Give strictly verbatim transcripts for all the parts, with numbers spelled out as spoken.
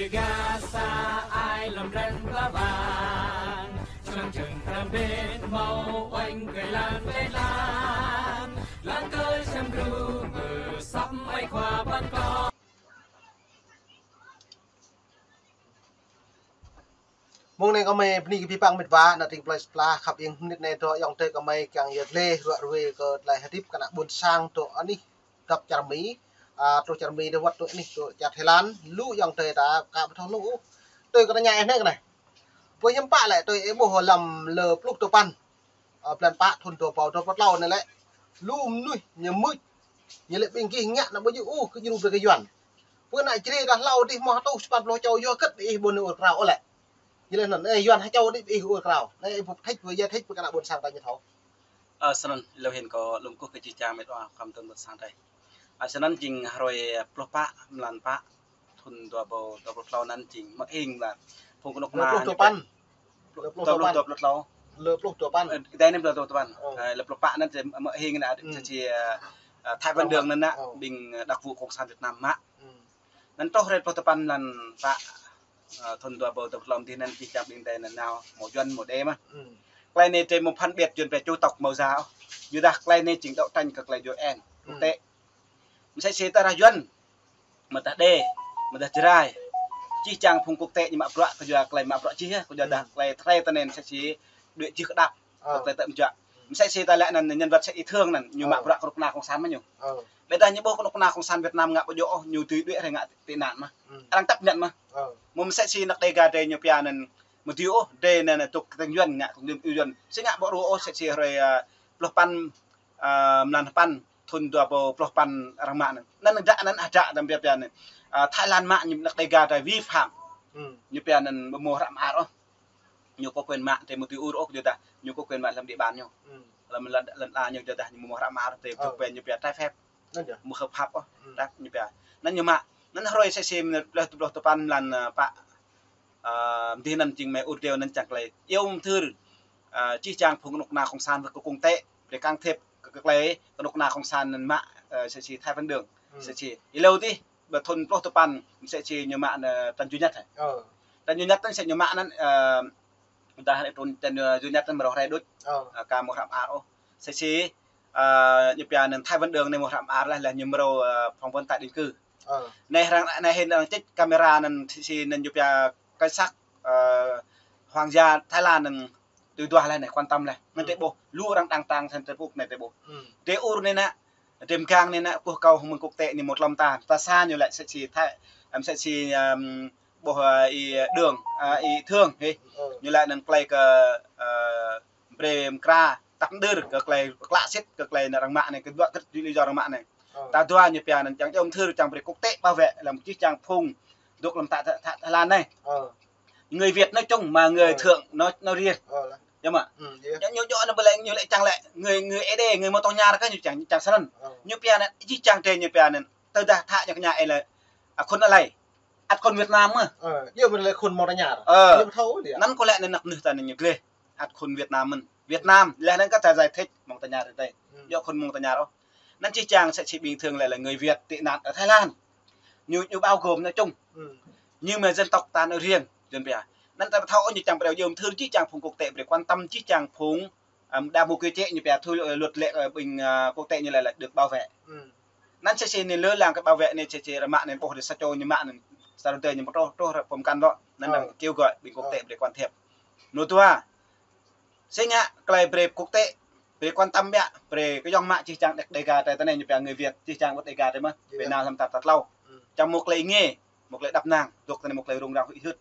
Gasa ai lăm răng ba bang, čang čang tram bên mâo oanh kơi lan kơi lan, lan kơi sem gru mơ săm ai khua ban kơ. Mông anai kơmơi bơni kơ ƀing ƀăng mĕt wa, ană tring plơi pla khăp ing mơnit anai dŏ ayŏng adơi kơmơi kiăng yơh lĕ ruă ruê kơ tơlơi hơdip kơ ană ƀôn sang dŏ anih dăp čar Mi, a, truh čar Mi dơwăt dŏ anih dŏ čar Thái Lan, lu ayŏng adơi ta ka ƀu thâo lu ôh. Tui kơ tơña ih anai kơ anai. Pô hiư̆m pă lĕ tui ih ƀuh lăm lơ pluh tơpăn, a, blan pă thun dua ƀâo dua pluh tlâo anai lĕ. Lu mơnuih ñu mưč. Ñu lĕ ƀing gih ngă ană ƀu djơ̆ ôh kơ djru brơi kơ Yuan. Pô ană Jrai ta hlâo dih mơ̆ hơtuh sapăn pluh čô yua hơget ih ƀu nao ur krao ôh lĕ. Ñu lĕ anŭn, ơ, Yuan ha čô đĭ ih ur krao. Anai ih ƀu thĕč, ƀu yơh thĕč, ƀu kơ ană ƀôn sang ta ñu thâo. Ơ, snăn, lơ̆m hĭn kâo lŏm kơkuh kơ čih čang mĕt wa khăm tơm ƀôn sang ta. Ơ, snăn jing hrơi pluh pă, mlan pă, thun dua ƀâo dua pluh tlâo anăn jing mơ̆ng hing lah. Phung kơnuk kơna lơ pluh tơpăn. Lơ pluh tơpăn. Lơ pluh tơpăn. Ơ, dai anai lơ pluh tơpăn. Ơ. Ơ, lơ pluh pă anăn jing mơ̆ng hing anăn, hmm, sa čô, ơ, Thái Văn Đường anăn, ơ, ƀing, ơ, đặc vụ Cộng sản Việt Nam mă. Hmm. Anăn truh hrơi pluh tơpăn mlan pă, ơ, thun dua ƀâo dua pluh tlâo dih anăn čih čang ƀing ta anăn nao mâo Yuan mâo Đê mơh. Hmm. Tơlơi anai drei mâo phân biệt Yuan pia chu tộc mâo ya ôh. Yua dah tơlơi anai jing đấu tranh kơ tơlơi U N quốc tế. Msĕ si ta rah Yuan, mơ̆ dah Đê, mơ̆ dah Jrai. Čih čang phung quốc tế ñu mă bruă kơ yua tơlơi mă bruă čih, kơ yua dah tơlơi Thái ta anăn msĕ si đuĕ čih kơdăp. Ơ. Kơ tơlơi tơm juă. Msĕ si ta lĕ anăn nhân vật msĕ Y Thương anăn, ñu mă bruă kơ knŭk kna cộng sản mơ̆ ñu. Ơ. Ƀiădah ñu ƀuh kơ knŭk kna cộng sản Việt Nam ngă ƀu djơ̆ ôh, ñu dưi đuĕ hrơi ngă tị nạn mơh. Hmm. Arăng tăp ñăt mơh. Ơ. Mơ̆ msĕ si anăk Đêga drei ñu pia anăn, mơ̆ dưi ôh, drei anăn tŭk kơtang Yuan ngă kơ ñu Yuan. Si ngă ƀu ruă ôh, msĕ si hrơi, ơ, pluh păn, ơ, mlan păn, thun dua ƀâo pluh păn arăng mă anăn. Anăn dah anăn dah dăm pia pia anăn. Ơ, Thái Lan mă ñu anăk Đêga drei vi phạm. Hmm. Ñu pia anăn ƀu mâo hră mơar ôh. Ñu có quyền mă, drei mơ̆ dưi ur ôh, yua dah ñu có quyền mă lăm địa bàn ñu. Hmm. Lăm lăn, lăn ala ñu yua dah ñu mâo hră mơar, drei có quyền ñu pia trái phép. Anăn yơh. Mâo hợp pháp ôh, hmm, dah ñu pia. Anăn ñu mă, anăn hrơi msĕ si mơ̆ pluh, pluh tơpăn mlan, ơ, pă, ơ, dih anăn jing mơ̆ ur deo anăn čang tơlơi. Iâu mơthưr, ơ, čih čang phung kơnŭk kna cộng sản wơ̆t kơ quốc tế, brơi can thiệp kơ, kơ tơlơi kơnŭk kna cộng sản anăn mă, ơ, msĕ si Thái Văn Đường. Hmm. Msĕ si. Ih hlâo dih, ƀơi thun pluh tơpăn, msĕ si ñu mă anăn Trần Duy Nhất hă. Ơ. Trần Duy Nhất anăn msĕ ñu mă anăn, ơ, dah anăn trun Trần Duy Nhất anăn mrô hrơi đôč. Ơ. Ơ, ka mâo hră mơar ôh. Msĕ si, ơ, ñu pia anăn Thái Văn Đường anai mâo hră mơar leh, leh ñu mrô, ơ, phỏng vấn tái định cư. Ơ. Anai arăng, anai hĭn arăng čih camera anăn msĕ si anăn ñu pia cảnh sát, ơ, hoàng gia Thái Lan anăn tui duah leh anai, quan tâm leh. Anăn drei ƀuh, lu arăng đăng trang trên Facebook anai drei ƀuh. Hmm. Drei ur anai nă, drei mgang anai nă, kơkuh kâo hăng mơ̆ng quốc tế anai mâo tlam ta, ta sa ñu lĕ msĕ si Thái, ơ, msĕ si, ưm, ƀuh, ơ, Y Đường, ơ, Y Thương, hĕ. Ơ. Ñu lĕ anăn tơlơi kơ, ơ, brơi mkra, tăp mđơr kơ tơlơi klă sĭt, kơ tơlơi anăn arăng mă anai, kơ dua kơ lý do arăng mă anai. Ơ. Ta dua ñu pia anăn čang iâu mơthưr čang brơi quốc tế bảo vệ, lăm čih čang phung dŏ lăm ta, ta, ta, Thái Lan anai. Ơ. Người Việt nói chung mà người Thượng nói, nói riêng. Ơ, lă. Yơh mơ̆? Hmm, yơh. Ñu, ñu, ñu anăn ƀu lĕ, ñu lĕ čang lĕ. Người, người Ê Đê, người mâo tơñar kơ ñu čang, čang snăn. Ơ. Ñu pia anăn, čih čang drei ñu pia anăn. Tơdah thă ñu kơ ñu ê lĕ. Ă, khôn alai. Ăt khôn Việt Nam mơ̆. Ơ, yơh mơ̆ lĕ khôn mâo tơñar. Ơ. Ñu ƀu thâo ôh dih. Anăn kơ lĕ anăn anăk mơnuih ta anăn ñu gleh. Ăt khôn Việt Nam mơ̆n. Việt Nam, leh anăn kơ ta giải thích mâo tơñar tơdơi. Hmm. Yơh khôn mâo tơñar ôh. Anăn čih čang msĕ si bình thường lĕ là người Việt tị nạn ở Thái Lan. Ñu, ñu bao gồm nói chung. Ừ. Nhưng mà dân tộc ta nói riêng, dân pia. Anăn ta thâo ñu čang brơi iâu mơthưr čih čang phung quốc tế brơi quan tâm čih čang phung, ưm, đa mục quy chế ñu pia thu, ơ, luật lệ, ơ, bình, ơ, quốc tế ñu lĕ là được bảo vệ. Ừ. Anăn msĕ si anai lơ lăng kơ bảo vệ anai msĕ si arăng mă anai ƀuh dih sa čô ñu mă anăn sa rơdơi ñu mơ̆ truh, truh pơm kăn lŏ. Anăn, ờ, đang kêu gọi bình quốc tế, ờ, brơi can thiệp. Nô tua. Sĭt ngă, tơlơi brơi quốc tế, brơi quan tâm biă, brơi kơ ayŏng mă čih čang đĕk Đêga drei tơ anai ñu pia người Việt, čih čang wơ̆t Đêga drei mơ̆, brơi nao hlăm ta ta tlâo. Čang mơ̆ tơlơi ngê, mơ̆ tơlơi đăp năng, dŏ tơ anai mơ̆ tơlơi rŭng răng huĭ hyưt.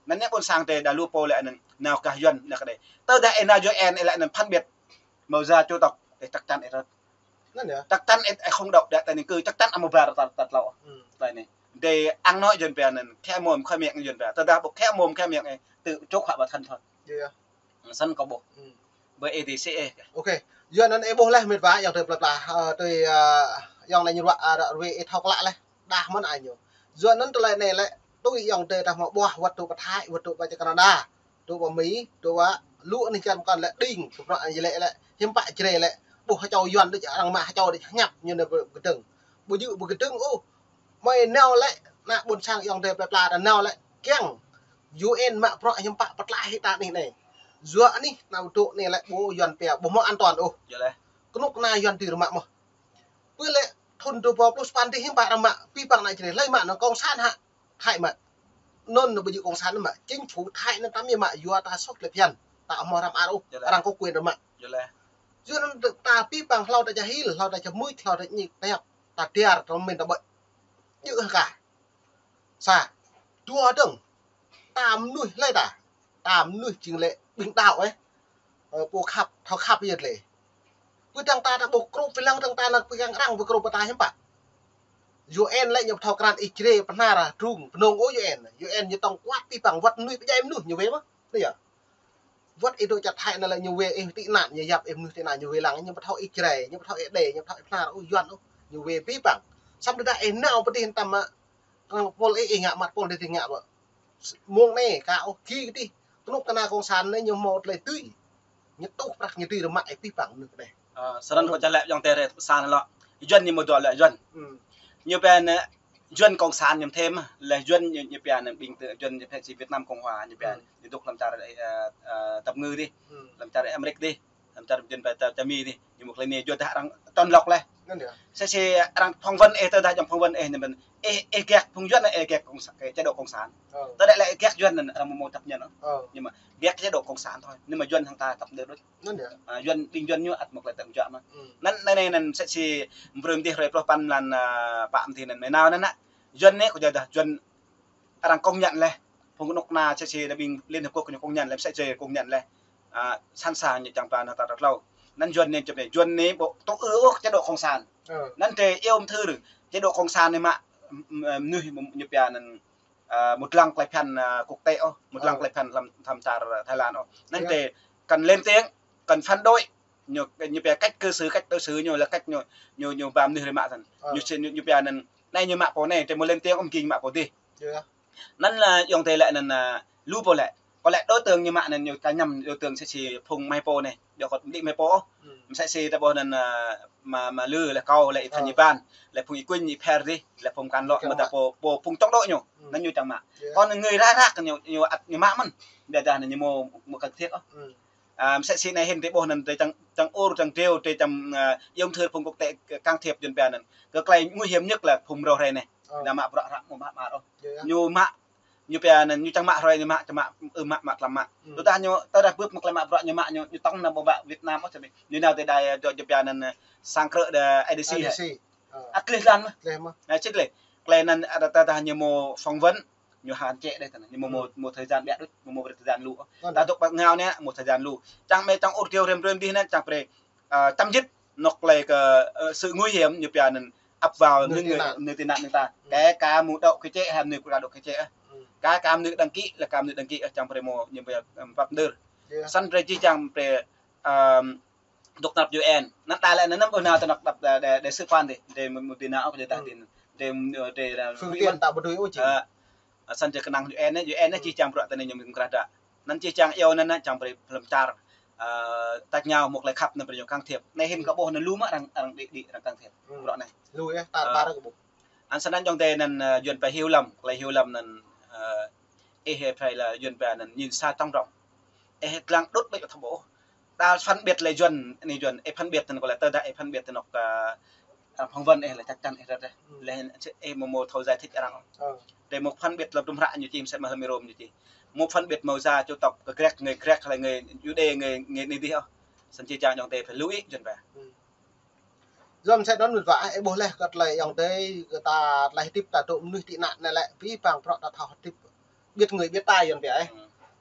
Anăn ñu ƀôn sang drei đa lu pô lĕ anăn, nao gah Yuan anăn kơ drei. Tơdah ih nao U N ih lĕ anăn phân biệt màu da chủng tộc, ih chắc chắn ih rơ̆t. Anăn yơh. Chắc chắn ih, ih không đậu đại tây định cư, chắc chắn ih mơ̆ ba ta, ta tlâo. Tơlơi anai. Drei ăn nói Yuan pia anăn, khă môm khă miệng Yuan pia. Tơdah ƀu khă môm khă miệng ih, tự chuốc họa vào thân thôi. Yơh, yơh. Snăn kâo ƀuh. Ƀơi ih dih sĭt ih. Ok. Yua anăn ih ƀuh leh mĕt wa ayŏng adơi plơi pla, ơ, tui, ơ, ayŏng anei ñu ruă, ơ, ruă ruê ih thâo klă leh. Đah mơ̆n ai ñu. Yua anăn tơlơi anei lĕ, tui ayŏng adơi ta hmâo ƀuah wăt tŭ pơ Thái, wăt tŭ pơ čar Canada, tŭ pơ Mi, tŭ pơ lu anih čar mơkăn lĕ đing, kơ bruă anei lĕ lĕ, hiư̆m pă Jrai lĕ, ƀuh ha čô Yuan đôč arăng mă ha čô đôč hñăp ñu anei ƀu kơdơ̆ng. Ƀu djơ̆ ƀu kơdơ̆ng ôh. Mơi nao lĕ, Ană ƀôn sang ayŏng adơi plơi pla ta nao lĕ kiăng U N mă bruă hiư̆m pă pơtlaih hĭ ta anih anai. Yua anih nao dŏ anai lĕ ƀu Yuan pia ƀu hmâo an toàn ôh. Kơnuk kơna Yuan tui rơmă mơh. Pơ lĕ thun dua rơbâo pluh sapăn dih hiư̆m pă arăng mă, abih bang ană Jrai hlơi mă, anŭn kông sản hă, Thái mă. Anŭn ƀu djơ̆ kông sản mă, chính phủ Thái anŭn tam mă, yua ta sŏk lĕ phiăn, ta hmâo răm ar ôh, arăng có quyền arăng mă. Yua anŭn ta abih bang hlâo ta jahil, hlâo ta jahmuč, hlâo ta ñik tep, ta tiar, ta mĭn ta ƀơi. Djơ̆ hă ka. Sa, dua dơ̆ng. Ta mơnuih hlơi ta. Ta mơnuih jing lĕ ƀing đaŏ ĕh. Ơ, pô khăp, thâo khăp yơh lĕ. Pơ dang ta ta ƀu krŭp pơlăng dang ta lăng pơgang arăng ƀu krŭp pơtă hiư̆m pă. U N lĕ ñu thâo krăn Ih Jrai pơhnar drung pơnông ôh U N. U N ñu tŏng kuat abih bang wơ̆t mơnuih pơdjai mơnuih ñu wê mơh. Anai yơh. Wơ̆t ih dŏ čar Thái anai lĕ ñu wê ih tị nạn, ñu yap ih mơnuih tị nạn ñu wê lăng, ñu ƀu thâo Ih Jrai, ñu ƀu thâo Ih Đê, ñu ƀu thâo Ih Bơhnar ôh, Yuan ôh, ñu wê abih bang. Samơ̆ tơdah ih nao pơ dih tam mă, arăng pôl ih, ih ngă măt pôl dih, dih ngă ƀă. Mông anai ka ôh, gĭ kơ dih. Kơnuk kơna kông sản anai ñu hmâo tơlơi tui. Ñu tuh prăk ñu tui rơmă ih abih bang mơnuih kơ dih. Ơ, sơrăn kâo čang lĕ ayŏng adơi rai pơsan lŏ. Yuan ñu mơ̆ dŏ lĕ Yuan. Ñu pia anai Yuan kông sản ñu thêm, lĕ Yuan ñu, ñu pia anai ƀing tơ Yuan ñu pia si Việt Nam Cộng Hòa ñu pia, ñu dŏ lăm čar, ơ, ơ, tap ngư dih, lăm čar Amêrik dih, lăm čar Yuan pia čar, čar Mi dih, ñu mơ̆ klei anai Yuan dah arăng tŏn lŏk leh. Sĕ sĕ arăng phỏng vấn ih tơdah jăm phỏng vấn ih ñu pia, ih, ih gek phung Yuan, ih gek kông sa-, cái chế độ cộng sản. Tơdah lĕ ih gek Yuan anŭn arăng mơ̆ mơ̆ chấp nhận ôh. Nhưng mà gek chế độ cộng sản thôi. Nhưng mà Yuan hăng ta tap đơ đôč. Anŭn yơh. Ơ, Yuan, ƀing Yuan ñu ăt mơ̆ klei tơm jua mơh. Anŭn anai anai anŭn sĕ si brơi mơ̆ dih hrơi pluh sapăn blan, ơ, pă mơ̆ dih anŭn mơ̆ nao anŭn nă. Yuan anai kâo jao dah Yuan arăng công nhận leh. Phung kơnuk kơna sĕ si dah ƀing Liên Hợp Quốc ñu công nhận leh, sĕ si công nhận leh. Ơ, sẵn sàng ñu čang pla nao ta rơtlâo. Anŭn Yuan anai čơp anai, Yuan anai ƀu tŭ ư ôh chế độ cộng sản. Anŭn tơ iâu mơ̆ thơ rơ, chế độ cộng sản anai mă, m-, m-, mơnuih ñu pia anŭn ơ, mŭt lăng klei phiăn, ơ, quốc tế ôh, mŭt lăng klei phiăn lăm, lăm čar Thái Lan ôh. Anŭn tơ cần lên tiếng, cần phản đối, ñu, ñu pia cách cư xử, cách đối xử ñu lĕ cách ñu, ñu, ñu ba mơnuih rai mă tăn. Ñu sĕ ñu, ñu pia anŭn, anai ñu mă pô anai, tơ mơ̆ lên tiếng ôh mơ̆ng gih ñu mă pô dih. Anŭn lĕ ayŏng adơi lĕ anŭn, ơ, lu pô lĕ. Kâo lĕ đối tượng ñu mă anŭn ñu čang ñăm đối tượng sĕ si phung mơi pô anai. Djŏ kơ đĭ mơi pô ôh. Mơ̆ sĕ si ta ƀuh anŭn, ơ, mă, mă lư lĕ kâo lĕ ih Phan Ih Ban, lĕ phung ih Kuñ ih Pher dih, lĕ phung mơkăn lŏ mơ̆ ta pô, pô phung chống đối ñu. Anŭn ñu čang mă. Kơ anŭn người ra rác ñu, ñu ăt ñu mă mơ̆n. Biă dah anŭn ñu mơ̆, mơ̆ cần thiết ôh. Ơ, mơ̆ sĕ si anai hĭn tơ ƀuh anŭn tơ čang, čang ur, čang triu, tơ čang, ơ, iâu mơ̆ thơ phung quốc tế can thiệp Yuan pia anŭn. Kơ klei nguy hiểm nhất lĕ phung mrô hrơi anai. Dah mă bruă ră mơ̆ mă mă ôh. Ñu mă ñu pia anŭn ñu čang mă hrơi ñu mă, čang mă, ơ, mă, mă tlam mă. Tơdah ñu, tơdah bưp mơ̆ klei mă bruă ñu mă ñu, ñu tŏng nao ƀơi ƀă Việt Nam ôh čang mă. Ñu nao tơ đài dŏ, dŏ pia anŭn, ơ, sang krư̆ đa A D C hă. Ăt gleh lăn mơ̆. Ơ, čih gleh. Klei anŭn ăt tơdah ñu mơ̆ phỏng vấn, ñu hạn chế đơi tơ anŭn. Ñu mơ̆, mơ̆, mơ̆ thời gian biă đôč, mơ̆, mơ̆ brơi thời gian lu. Tơdah dŏ ƀă ngao anai, mơ̆ thời gian lu. Čang mơi čang ur triu rem rem dih anŭn čang brơi, ơ, chấm dứt anŏ klei kơ, ơ, sự nguy hiểm ñu pia anŭn ăp vào những người, người tị nạn nước ta. Kể cả mơ̆ dŏ kơ čĕ, hăm ñu kơ dŏ kơ čĕ. Kể cả mơnuih đăng ký, lĕ kơ mơnuih đăng ký, ơ, čang brơi mơ̆ ñu pia, ơ, pap đơr. Săn brơi čih čang brơi, ơ, dŏ tơnap U N. Anŭn ta lĕ anŭn ƀu nao tơ anŏ đăp đa, đa, đại sứ quán dih. Dih mơ̆, mơ̆ dih nao kơ dih dah dih. Dih, dih, dih, phương tiện ta ƀu dưi ôh čih. Ơ, săn dih kơnang U N anai, U N anai čih čang bruă tơ anai ñu mơ̆ krah đa. Anŭn čih čang iâu anŭn anai čang brơi lăm čar, ơ, tač rơngiao mơ̆ klei khăp anŭn brơi ñu can thiệp. Anai hĭn kâo ƀuh anŭn lu mơ̆ arăng, arăng đĭ, đĭ arăng can thiệp. Bruă anai. Lu yơh, tar ƀar kâo ƀuh. Anŭn săn anŭn ayŏng adơi anŭn, ơ, Yuan pia hiểu lầm, klei hiểu lầm anŭn, ơ, ih, ơ, phải là Yuan pia anŭn nhìn xa trông rộng. Ih lăng đŭt ƀĕ thâo ƀuh. Đa phân biệt lĕ Yuan, anai Yuan, ih phân biệt anŭn kâo lĕ tơdah ih phân biệt anŏ, ơ, ơ, phỏng vấn ih lĕ chắc chắn ih rơ̆t ih. Lĕ ih mơ̆ mơ̆ thâo giải thích arăng. Ơ. Tơ mơ̆ phân biệt lăm tum hră ñu čih, mơ̆ sĕ mơ̆ lăm rôm ñu čih. Mơ̆ phân biệt màu da, chủng tộc, kơ Grek, người Grek lĕ người Juđê, người, người anai dih ôh. Săn čih čang ayŏng adơi phải lưu ý Yuan pia. Yuan sĕ anŭn mơ̆n wa, ơ, ih ƀuh leh kơ tơlơi ayŏng adơi, kơ ta tơlơi hơdip ta dŏ mơnuih tị nạn anai lĕ, abih bang bruă ta thâo hơdip. Biết người biết ta Yuan pia ĕh.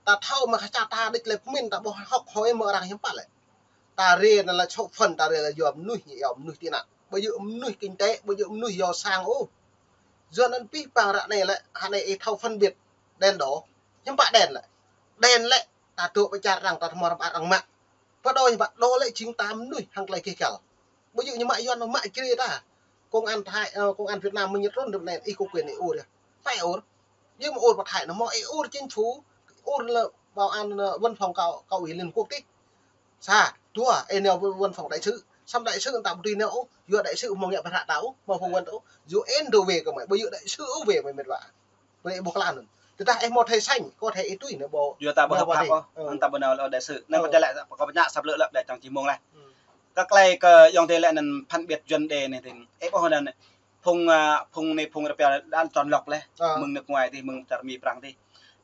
Ta thâo mơ̆ kơ čar ta đĭ tơlơi pơmĭn ta ƀuh hŏk hơi mơ̆ arăng hiư̆m pă lĕ. Ta rai anŭn lĕ sŏk phần ta rai lĕ yua mơnuih, yua mơnuih tị nạn. Ƀu djơ̆ mơnuih kinh tế, ƀu djơ̆ mơnuih yua sang ôh. Yuan anŭn abih bang ră anai lĕ, hă anai ih thâo phân biệt đen đỏ. Hiư̆m pă đen lĕ. Đen lĕ, ta dŏ pơ čar arăng, ta hmâo răm ar arăng mă. Pơ đôč hiư̆m pă, đôč lĕ jing ta mơnuih hăng tơlơi gêh găl. Ƀu djơ̆ ñu mă Yuan, mă Jrai ta. Công an Thái, ơ, công an Việt Nam mơ̆ ñu trŭn rơ̆m anai, ih có quyền ih ur yơh. Phải ur. Yơh mơ̆ ur pơ Thái anŭn mơ̆ ih ur chính phủ, ur lĕ bảo an, ơ, văn phòng cao, cao ủy Liên Hợp Quốc dih. Sa, dua, ih nao văn phòng đại sứ. Samơ̆ đại sứ ta ƀu tui nao ôh, yua đại sứ mơ̆ng ngă pơhră ta ôh, mơ̆ng phung wăn ta ôh. Yua ĕn dô wê kơ mơi, ƀu yua đại sứ ôh wê mơi mĕt wa. Ƀu lĕ ƀu klă anŭn. Tơdah ĕh mơ̆ thâo sanh, kơ thâo ĕh tui nao ƀu. Yua ta ƀu nao hơpă ôh, anŭn ta ƀu nao lĕ đại sứ. Anŭn kơ tơlơi lĕ, kơ pơñă săp lĕ lĕ, ƀĕ čang či mơ̆ng lĕ. Kơ tơlơi kơ ayŏng adơi lĕ anŭn phân biệt Yuan đe anai tĭng. Ĕh ƀu hơnăn. Phung, a, phung anai phung rơpia đan tròn lọc lĕ. Mơ̆ng nước ngoài tĭng, mơ̆ng čar Mi Prăng tĭng.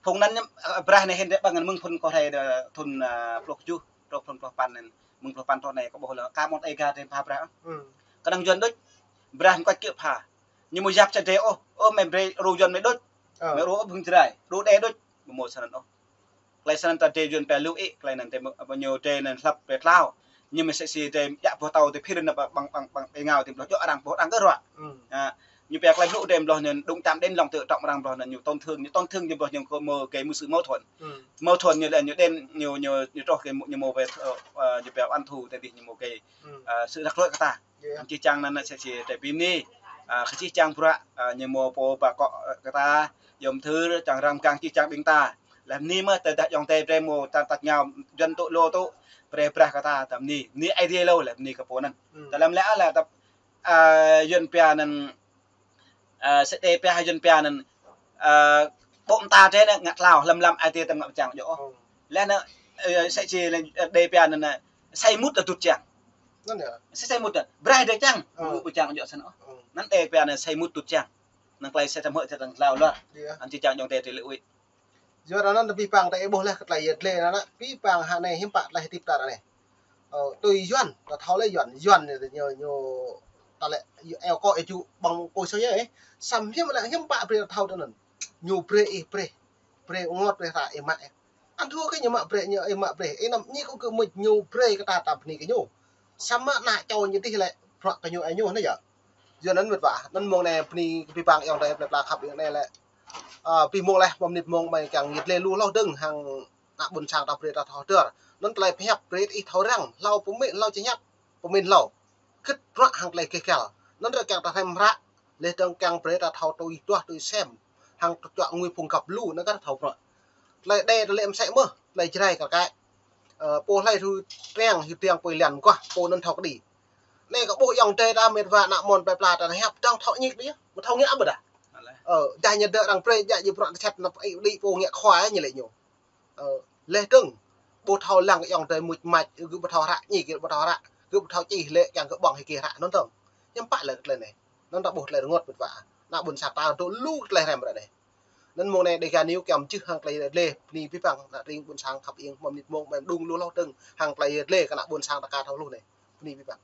Phung anŭn, a, brah anai hĭn tĭng ƀăng mơ̆ng phun kơ rai đa thun, a, pluh kjuh, truh phun pluh păn anŭn. Mơ̆ng pluh păn truh anai kơ ƀuh lĕ. Ka mơ̆t ai ga tĭng pha brah. Kơnơ̆ng Yuan đôč. Brah mơ̆ kơč kiơ̆ pha. Ñu mơ̆ yap čă đe ôh, ơ mơi brơi rô Yuan mơi đôč. Mơi rô ƀing Jrai, rô đe đôč. Mơ̆ mơ̆ sơnăn ôh. Tơlơi sơnăn ta đe Yuan pia lu ĕ, tơlơi anŭn tĭng mơ̆, ƀu ñu đe anŭn hlăp pia tlao. Ñu mơ̆ sĕ si đe yă ƀuh tâo tĭng phir anŭn ƀăng ƀăng ƀăng ƀe ngao tĭng ƀloh djŏ arăng ƀuh arăng kơ ruă. A, ñu pia tơlơi lu đe ƀloh anŭn đŭng tam đen lòng tơ trŏng arăng ƀloh anŭn ñu tổn thương, ñu tổn thương ñu ƀloh ñu kơ mơ̆ kơ mơ̆ sự mâu thuẫn. Mâu thuẫn ñu lĕ ñu đen ñu, ñu, ñu truh kơ ñu mơ̆ wê, ơ, ơ, ñu pia ăn thù tơdih ñu mơ̆ kơ, a, sự rắc rối kơ ta. Čih čang anŭn sĕ si tơlơi ƀing anai, a, kơ čih čang bruă, a, ñu mơ̆ pô ba kŏ, a, kơ ta, yom thơ, čang răm kang čih čang ƀing ta. Lĕ anai mơ̆ tơdah ayŏng adơi brơi mơ̆ ta tăt ngao Yuan tŭ lu tŭ, brơi brah kơ ta, tơm anai, anai ai dê lu, lĕ anai kơ pô anŭn. Tơlơi lĕ lĕ ta, a, Yuan pia anŭn, a, sĕ đe pia Yuan pia anŭn, a, ƀô̆ mơta tê anŭn ngă tlao, lăm lăm ai dê tơm ngă pơčang djŏ. Lĕ anŭn, a, sĕ si lĕ, a, đe pia anŭn, a, sai mŭt tơdŭt čang. Sĕ sai mŭt tơdŭt, brơi đe čang, ƀu pơčang djŏ sơnăn ôh. Anŭn đe pia anŭn sai mŭt tơdŭt čang. Anŭn tơlơi sĕ tơm hơ̆ tơm tlao lŏ. Anŭn čih čang ayŏng adơi tơlơi ui. Yua anŭn tơm pih pang ta ĕh ƀuh lĕ kơ tơlơi yơh lĕ anŭn, pih pang hă anai hiư̆m pă tơlơi hơdip ta anai. Ơ, tui Yuan, ta thâo lĕ Yuan, Yuan ñu, ñu, ta lĕ, eo kơ eo ju ƀơ̆ng pô sô yơh, ơ. Samơ̆ hiư̆m lĕ hiư̆m pă brơi ta thâo tui anŭn. Ñu brơi ih brơi, brơi ôh ngot brơi hră ih mă ih. Ăn thua kơ ñu mă brơi ñu, ih mă brơi. Ih anăm ñu kơ kơ mŭt ñu brơi kơ ta ta bơni kơ ñu. Samơ̆ ană čô ñu tĭng lĕ, bruă kơ ñu ai ñu anai yơh. Yua anŭn mĕt wa, anŭn mơ̆ng anai bơni kơ pih pang ayŏng adơi plơi pla khăp ayŏng anai lĕ. A, pih mơ̆ng lĕ, pơmĭn mơ̆ng mơi kiăng yơh lĕ lu hloh dơ̆ng hăng ană ƀôn sang ta brơi ta thâo tơl. Anŭn tơlơi pơhiăp brơi ih thâo răng, hlâo pơmĭn, hlâo či hiăp, pơmĭn hlâo. Kĭt bruă hăng tơlơi keh kăl. Anŭn ră kiăng ta hrăm hră, lĕ dơ̆ng kiăng brơi ta thâo tui duah tui sem. Hăng tơčuă ngui phung găp lu, anŭn kơ ta thâo bruă. Tơlơi đe tơlơi mơsĕ mơ̆, tơlơi Jrai kar kaĭ. Ơ, pô hlơi hyu triăng, hyu triăng pô lăn mơguah, pô anŭn thâo kơđi. Anai kơ ƀuh ayŏng adơi ta mĕt wa ană mơ̆n plơi pla ta hiăp dơ̆ng thâo ñik đĭ, mơ̆ thâo ngă ƀu dah. Ơ, dah ñu dơ̆ng arăng brơi, djă ñu bruă tơčet anăp ih đĭ pô ngă khua ñu lĕ ñu. Ơ, lĕ dơ̆ng, ƀu thâo lăng ayŏng adơi mŭt mač, gơ̆ ƀu thâo hră ñik, gơ̆ ƀu thâo hră, gơ̆ ƀu thâo čih lĕ kiăng gơ̆ ƀơ̆ng hĭ kơ hră anŭn dơ̆ng. Hiư̆m pă lĕ tơlơi anai. Anŭn ta ƀuh tơlơi rơngot mĕt wa. Ană ƀôn sang ta dŏ lu tơlơi hrăm ră anai. Anŭn mơ̆ng anai Dega News kiăng mơčih hăng tơlơi yơh lĕ, bơni pih pang, ană tring ƀôn sang khăp ing, mơ̆ mơnit mơ̆ng, mơ̆ đŭng lu hloh dơ̆ng, hăng tơlơi yơh lĕ kơ ană ƀôn sang ta ka thâo hluh anai. Bơni pih pang.